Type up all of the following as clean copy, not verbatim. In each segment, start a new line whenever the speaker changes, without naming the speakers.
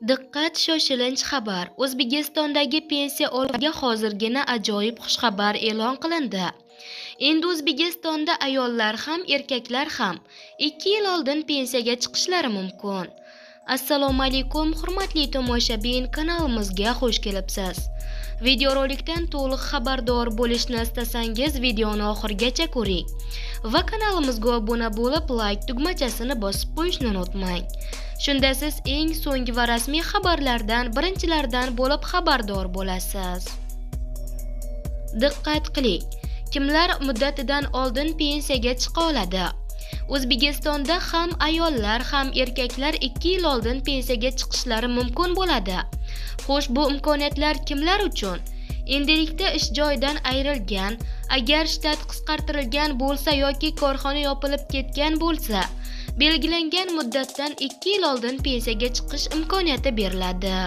Diqqat, shoshilinch xabar! O'zbekistondagi pensiya oluvchilarga hozirgina ajoyib xushxabar e'lon qilindi. Endi O'zbekistonda ayollar ham, erkaklar ham 2 yil oldin pensiyaga chiqishlari mumkin. Assalomu alaykum, hurmatli tomoshabin, kanalimizga xush kelibsiz. Videorolikdan to'liq xabardor bo'lishni istasangiz, videoni oxirigacha ko'ring va kanalimizga obuna bo'lib, like tugmachasini bosib qo'yishni unutmang. Shunda siz eng so'nggi va rasmiy xabarlardan birinchilardan bo'lib xabardor bo'lasiz. Diqqat qiling! Kimlar muddatidan oldin pensiyaga chiqa oladi? O'zbekistonda ham ayollar, ham erkaklar 2 yil oldin pensiyaga chiqishlari mumkin bo'ladi. Xo'sh, bu imkoniyatlar kimlar uchun? Endilikda ish joyidan ayrilgan, agar shtat qisqartirilgan bo'lsa yoki korxona yopilib ketgan bo'lsa, belgilangan muddatdan 2 yil oldin pensiyaga chiqish imkoniyati beriladi.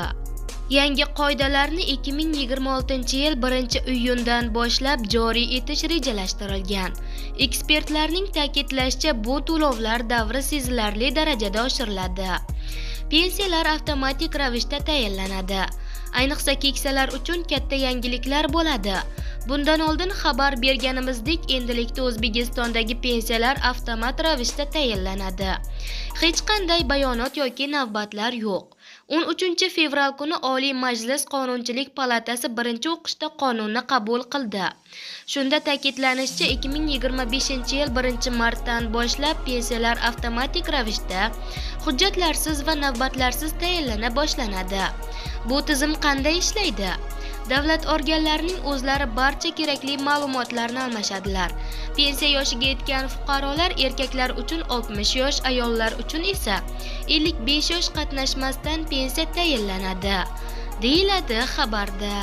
Yangi qoidalarni 2026-yil 1-iyundan boshlab joriy etish rejalashtirilgan. Ekspertlarning ta'kidlashicha, bu to'lovlar davri sezilarli darajada oshiriladi. Pensiyalar avtomatik ravishda tayinlanadi. Ayniqsa keksalar uchun katta yangiliklar bo'ladi. Bundan oldin xabar berganimizdek, endilikda O'zbekistondagi pensiyalar avtomat ravishda tayinlanadi. Hech qanday bayonot yoki navbatlar yo'q. 13 fevral kuni Oliy Majlis Qonunchilik palatasi birinchi o'qishda qonunni qabul qildi. Shunda ta'kidlanishicha, 2025-yil 1-martdan boshlab pensiyalar avtomatik ravishda hujjatlarsiz va navbatlarsiz tayinlana boshlanadi. Bu tizim qanday ishlaydi? Davlat organlarining o'zlari barcha kerakli ma'lumotlarni almashadilar. Pensiya yoshiga yetgan fuqarolar, erkaklar uchun 60 yosh, ayollar uchun esa 55 yosh qatnashmasdan pensiya tayinlanadi, deyiladi xabarda.